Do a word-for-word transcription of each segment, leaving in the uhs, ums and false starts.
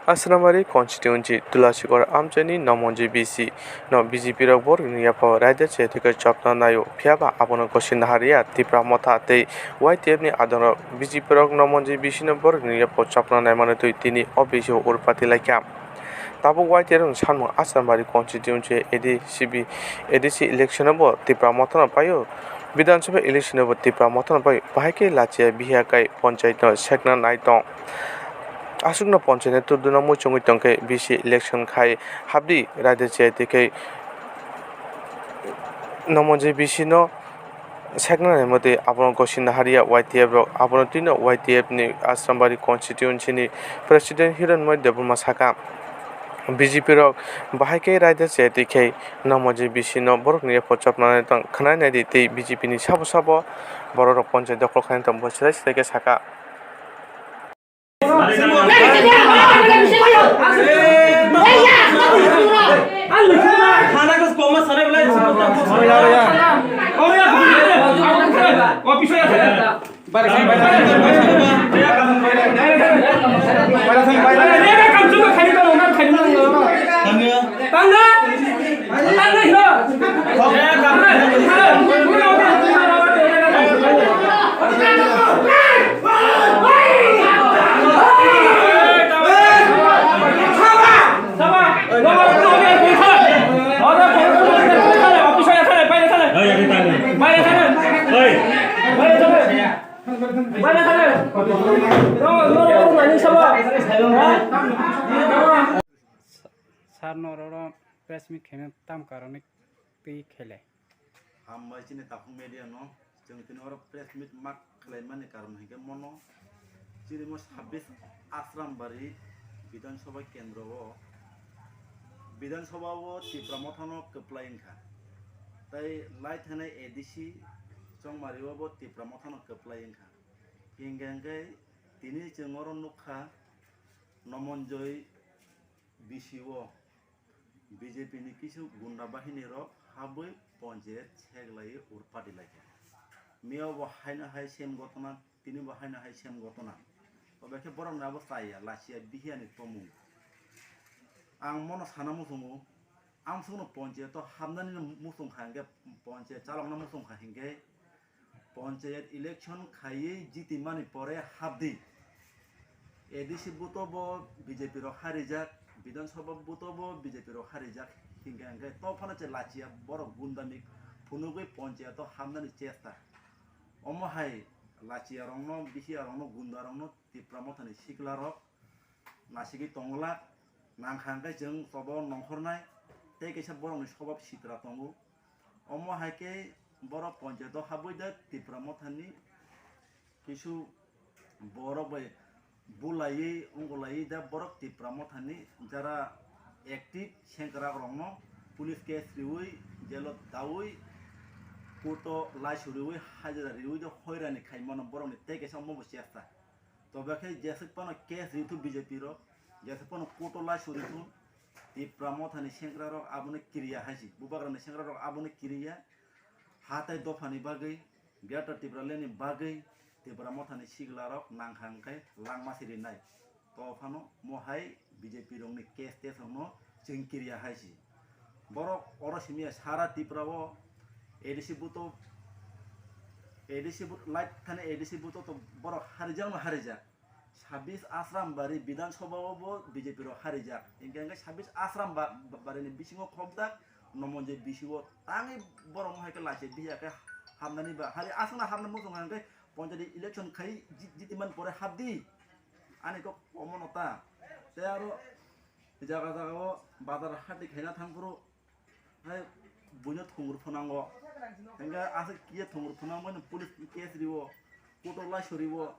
Asrambari constituency Tulasikor amchaini Nomonjoi B C no B J P rok borokni yaphao raida chaya thwikhai chopna naio, phiyaba abono gosi naharya Tipra Motha tei Y T F ni adongrok. B J P rok Nomonjoi B C no borokni yaphao chopna naimano twi tini o B C o urpati laikha. Tabuk Y T F ni sanmung Asrambari constituency A D C B, A D C election o bo Tipra Motha no paio, Bidhan Sabha election o bo Tipra Motha no paio, bahai khe lachiya bihiya kai ponchayat no sekna nai tong. Aswkno ponchayatni tubduna muchungwi tongkhe B C election khai hapdi raida chaya twikhai Nomonjoi B C no sekna naimwtwi abono gosi naharya Y T F rok. Abono twino Y T F ni Asrambari constituency ni president Hiranmoy Debbarma saka, B J P rok bahai khe raida chaya twikhai Nomonjoi B C no borokni yaphao chopna nai tong khwnai naidi tei B J P ni sabo sabo borok rok ponchayat dokhol khaina tong bo swrai swrai khe saka. Sir, norok press meet khaima tam karon ni twi khailai. Hambai chini Takhuk Media no, chwng tini oro press meet ma khlaimani karon hinkhe mono chini mo sabbish Asrambari Bidhan Sabha kendro o, Bidhan Sabha o Tipra Motha no kwplai wngkha, tei lai thanai A D C Chongmari o bo Tipra Motha no kwplai wngkha. Hinkhe hinkhe tini chwng oro nukha Nomonjoi B C o B J P ni kisu gunda bahini rok habwi ponchayat seglaiwi urpati laikha. Miya bo haino hai same gotona, tini bo haino hai same gotona. Obo khe borok ni abo chaya, lachiya, bihiya ni tomung. Ang mono sana muchungo, amsukno ponchayat o habnani muchung kha hinkhe, ponchayat chalokna muchung kha hinkhe, Ponchayat election khaiwi jitimani pore hapdi. A D C buto bo B J P rok harijak, Bidhan Sabha buto bo B J P rok harijak, hinkhe hinkhe to phano che lachiya borok gundamik phunugwi ponchayato hapnani chesta. Omo hai lachiya rokno, bihiya rokno, gunda rokno Tipra Mothani sikla rok nasigwi tongwlak, nangkha hwnkhe chwng choba o nongkhornai, tei kaisa borokni swbab sitra tongo. Omo hai khe borok ponchayato habwi da Tipra Mothani kisu borok bai bulaiwi wngulaiwi da borok Tipra Mothani jara active sengkrak rokno police case riwi, jail o daui, court o laisu riwi, hajira riwi da hoirani khaimano borokni tei kaisa omo bo chesta. Tobe khe jeswk phano case rithwk B J P rok, jeswk phano court o laisu rithwk, Tipra Mothani sengkrak rok abono kiriya hai se, bubagrani sengkrak rok abono kiriya, ha tai dophani bagwi, Greater Tipraland ni bagwi Tipra Mothani sikla rok nangkha hwnkhe langma se rinai. To phano mo hai B J P rokni case test rokno chwng kiriya hai se. Borok oro simiya sara Tipra o A D C buto, A D C but-, light thani A D C buto to borok harijakno harijak. Sabbish Asrambari Bidhan Sabha o bo B J P rok harijak. Hinkhe hinkhe Sabbish Asram ba-, ba-, bari ni bisingo khobjak Nomonjoi B C o tangwi borok no hai khe lachi biya khe hamnani ba. Hari aswkno hamna muchung hai khe ponchayat election khai ji-, jiti man pore hapdi. Ani kok omono ta. Tei aro jaga jaga o bazar hati khaina thangphuru hai buino thungur phunango. Hinkhe aswk kiye thungur phunangmani police case riwo, court o laisu riwo.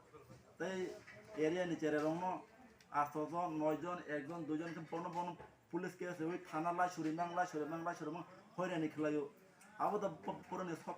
Tei area ni cherai rokno asto jon, noi jon, ek jon, dui jon khe bono bono police case riwi thana laisu rimang, laisu rimang, laisu rimang hoirani khlaio. Abo da bo-, boroni sok